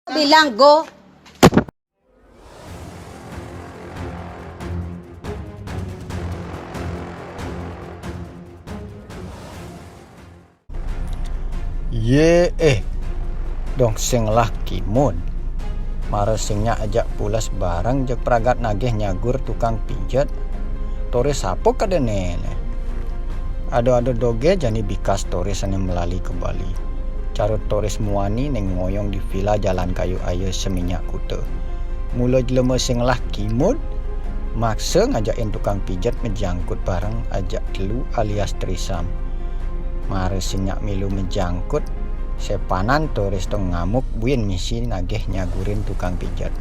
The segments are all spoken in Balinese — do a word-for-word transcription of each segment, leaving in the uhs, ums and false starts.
Bilang go. Ye eh, dong sing lah kimud. Mara sing nyak ajak pules bareng jeg pragat nagih nyagur tukang pijet. Toris apa kadene ne? Ada-ada doge jani bikas toris ane melali ke Bali. Cara toris muani neng ngoyong di villa Jalan Kayu Ayu seminyak kuta. Mula jelema sing lah kimud maksa ngajakin tukang pijet mejangkut bareng ajak telu alias trisam. Mara sing nyak milu mejangkut, sepanan toris to ngamuk buin misi nagih nyagurin tukang pijet.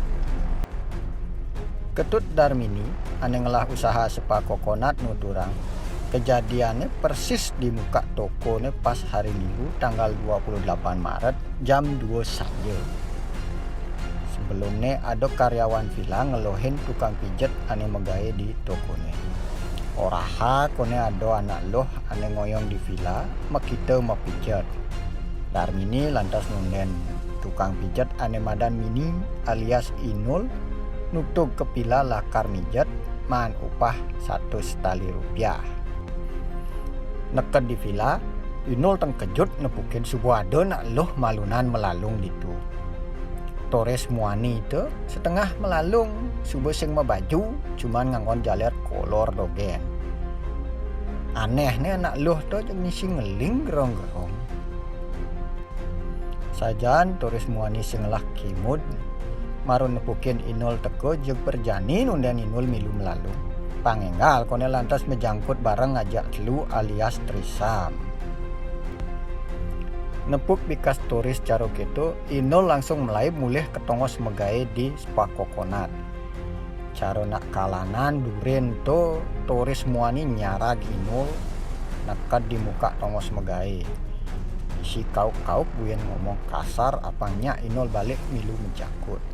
Ketut Darmini ane ngelah usaha sepa kokonat nuturang, kejadiannya persis di muka tokone pas hari Minggu tanggal dua puluh delapan Maret jam dua saja. Sebelumne ada karyawan villa ngeluhin tukang pijet ane megae di tokone. Oraha kone ada anak luh ane ngoyong di villa, makita mapijet. Darmini lantas nunden tukang pijet ane madan Mini alias Inul nutug ke villa lakar mijet maan upah satus tali rupiah. Neked di villa, Inul tengkejut nepukin suba ada anak luh malunan melalung ditu. Toris muani to setengah melalung, suba sing mabaju, cuman nganggon jaler kolor dogen. Anehne anak luh to jeg misi ngeling gerong-gerong. Sajan toris muani sing lah kimud, mara nepukin Inul teka jeg berjani nunden Inul milu melalung. Pang enggal kone lantas mejangkut bareng ajak telu alias trisam. Nepuk bikas toris cara keto, Inul langsung melaib mulih ke tongos megae di sepa kokonat. Cara nak kalanan durin to, toris muani nyarag Inul neked di muka tongos megae. Isi kauk-kauk buin ngomong kasar, apang nyak Inul balik milu mejangkut.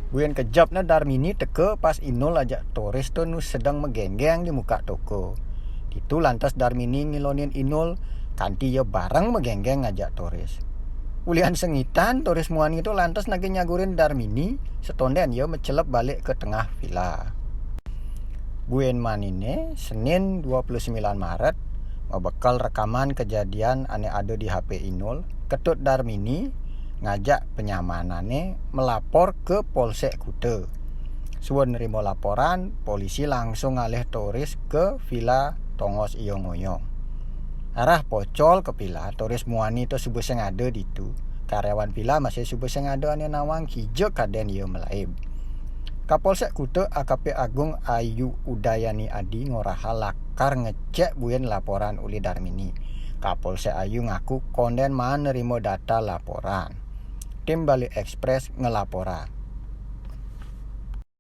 Buin kejepne Darmini teka pas Inul ajak toris to nu sedeng megenggeng di muka toko. Ditu lantas Darmini ngilonin Inul kanti iya bareng megenggeng ngajak toris. Ulihan sengitan, toris muani to lantas nagih nyagurin Darmini, setonden iya mecelep balik ke tengah villa. Buin manine, Senin dua puluh sembilan Maret, mabekel rekaman kejadian ane ada di H P Inul, Ketut Darmini ngajak penyamanane melapor ke Polsek Kuta. Suba nerima laporan, polisi langsung ngalih toris ke villa tongos iya ngoyong. Arah pocol ke villa, toris muani to suba sing ada ditu. Karyawan villa masih suba sing ada ane nawang kija kaden iya melaib. Kapolsek Kuta A K P Agung Ayu Udayani Adi ngoraha lakar ngecek buin laporan uli Darmini. Kapolsek Ayu ngaku konden maan nerima data laporan. Tim Bali Express ngelapora.